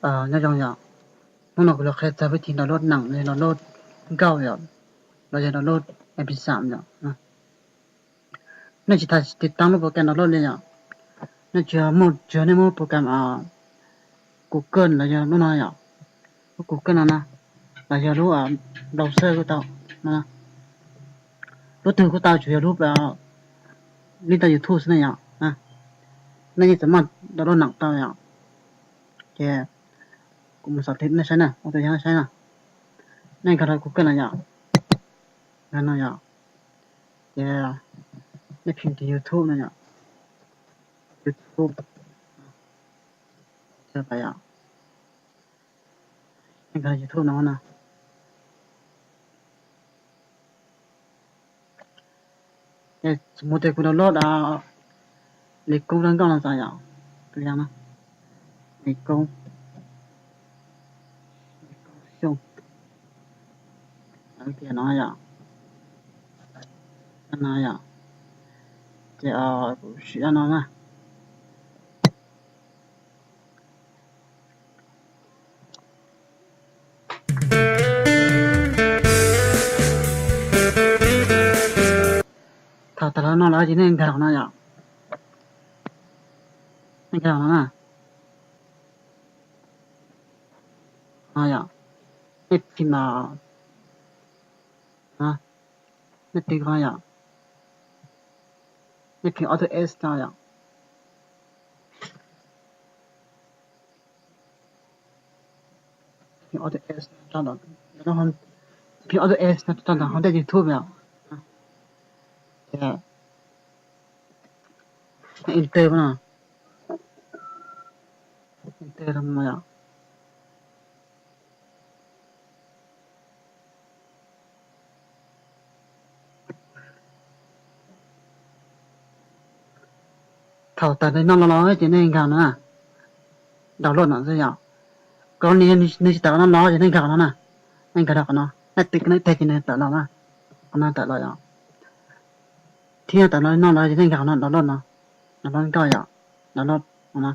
Nyob zoo yom, hnub no kuv los qhia txog vib thi download neem los yog download nkauj yom, los yog download M P xam yom. Nej tsis tas tiv tauj lub program download li yom, nej tsuas muaj, tsuas nej muab program Google los yog lub no yom, lub Google no na, los yog lub browser kuj tau no, lub twg kuj tau, tsuas yog lub li tau YouTube xwb ne yom. Nej yeej txawm muaj download neem tau yom. Ces kuv mus xav tiv nej saib na, ua tus yog nej saib na. Nej nkag rau Google no yom, no yom, ces nej phim tus YouTube no yom, YouTube, yom, nej nkag YouTube no na. Ces mus tias kuv download Lis Koob zaj nkauj no xav yom, tus yog no, Lis Koob, Lis Koob Xyooj, tias no yom, no yom, ces kuv sim no na. Thaum tas los no lawm ces nej nkag no yom, nej nkag no na, no yom, nej phim mas, nej tiv no yom, nej phim Auto S no yom, phim Auto S, phim Auto S no rau ntawm hauv ntej YouTube yom, ces enter no, enter no yom. Thaum tawm li no los los ces nej nkag no na, download no xwb yom. Koj ni nws tsis tawm no los ces nej nkag no na, nej nkag rau qhov no, nej tiv nej teg ces nws tawm los na, qhov no tawm los yom. Thiab tawm no li no los ces nej nkag qhov no download no, download nkauj yom, download no na.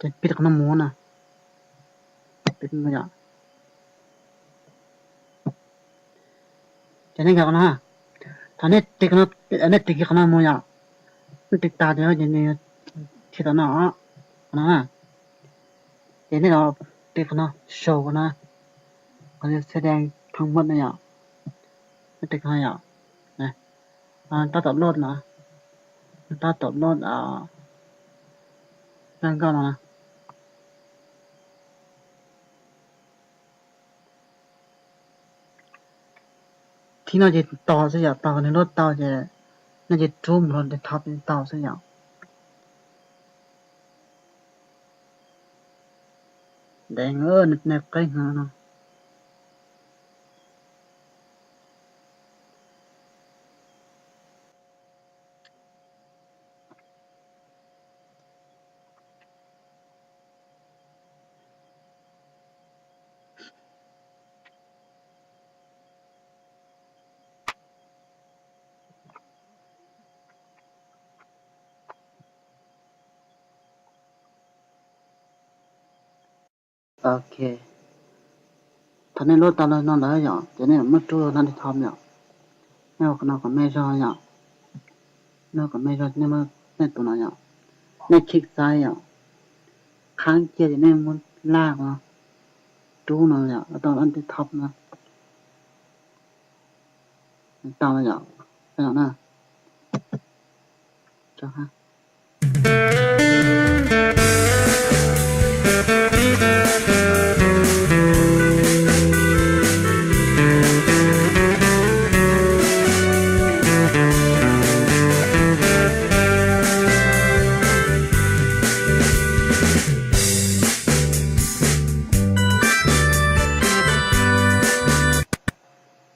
Ces pib qhov no mus na, pib mus yom. Ces nej nkag qhov no, thaum nej tiv, nej tiv kiag qhov no mus yom, nej tiv tas ces nws thim tom no, qhov no na. Ces nej los tiv qhov no, sau qhov no, qhov xav dees thoo muaj no yom, nej tiv qhov no yom, tab tom load no, tab tom load zaj nkauj no na. Thib no ces tos xwb yom, tos nws load tau ces nej ces rub mus rau desktop tau xwb yom. Ntev, nws qeb heev no. Ok, thaum nej load tau li no lawm yom, ces nej muab rub rau desktop yom. Nej ua qhov no kom me zog yom. Nej ua kom me zog, nej muab nej tus no yom, nej click xaiv yom, qhab cia ces nej muab laj no, rub no yom, tau desktop no. Tau yom, na.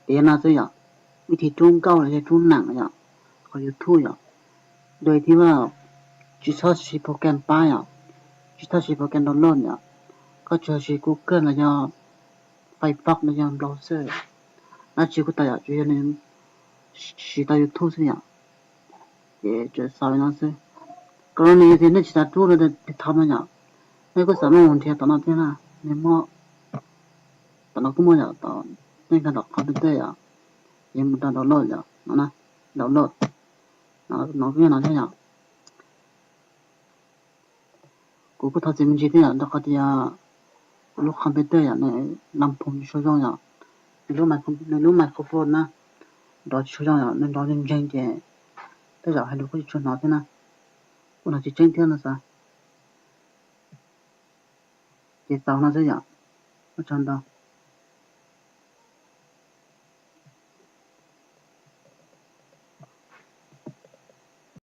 Tiav no xwb yom, vib thib rub nkauj los yog rub neem yom, qhov YouTube yom, dua thiab tsis txhob siv program pab yom, tsis txhob siv program download yom, koj tsuas siv Google los yog Firefox los yog browser, dab tsi kuj tau yom, tsuas yog nws siv tau YouTube xwb yom. Ces tsuas xaus li no xwb. Koj los nws yog tias nej tsis xav rub rau desktop no yom, Nej kuj xav muab mus nrhiav tom no thiab na, nej muab, tom no kuj muaj yom, tom nej nkag nram qhov peb tej yom, ces mus rau download yom, no na, download, no kuj yog no thiab yom. Kuv kuj thov txim me ntsis thiab yom, rau qhov tias kuv lub qhov peb tej yom, nws lam phoo tsis tshua zoo yom, nws lub microphone na, nrov tsis tshua zoo yom, nws nrov ntseeg ntseeg ces tej zaum hais lus kuj tsis tshua hnov thiab na. Kuj hnov tsis tseeb thiab no xav. Ces txaus no xwb yom, ua tsaug ntau.